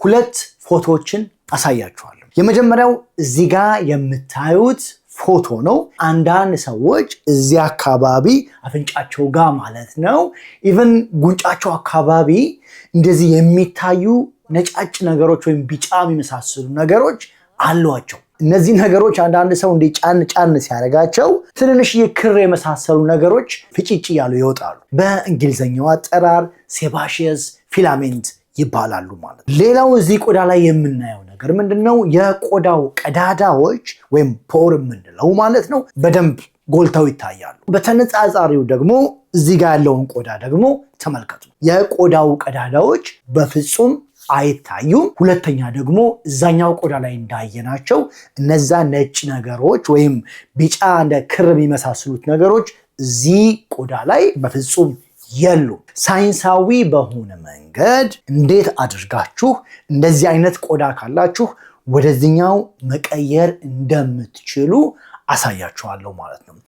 ሁለት ፎቶዎችን አሳያችኋለሁ። የመጀመሪያው እዚህ ጋ የምታዩት ፎቶ ነው። አንዳንድ ሰዎች እዚህ አካባቢ አፍንጫቸው ጋር ማለት ነው፣ even ጉንጫቸው አካባቢ እንደዚህ የሚታዩ ነጫጭ ነገሮች ወይም ቢጫ የሚመሳሰሉ ነገሮች አሏቸው። እነዚህ ነገሮች አንዳንድ ሰው እንዲህ ጫን ጫን ሲያደርጋቸው ትንንሽዬ ክር የመሳሰሉ ነገሮች ፍጭጭ እያሉ ይወጣሉ። በእንግሊዝኛው አጠራር sebaceous filament ይባላሉ ማለት ነው። ሌላው እዚህ ቆዳ ላይ የምናየው ነገር ምንድን ነው? የቆዳው ቀዳዳዎች ወይም pore የምንለው ማለት ነው በደንብ ጎልተው ይታያሉ። በተነጻጻሪው ደግሞ እዚህ ጋር ያለውን ቆዳ ደግሞ ተመልከቱ። የቆዳው ቀዳዳዎች በፍጹም አይታዩም። ሁለተኛ ደግሞ እዛኛው ቆዳ ላይ እንዳየናቸው እነዛ ነጭ ነገሮች ወይም ቢጫ እንደ ክር የሚመሳስሉት ነገሮች እዚህ ቆዳ ላይ በፍጹም የሉም። ሳይንሳዊ በሆነ መንገድ እንዴት አድርጋችሁ እንደዚህ አይነት ቆዳ ካላችሁ ወደዚኛው መቀየር እንደምትችሉ አሳያችኋለሁ ማለት ነው።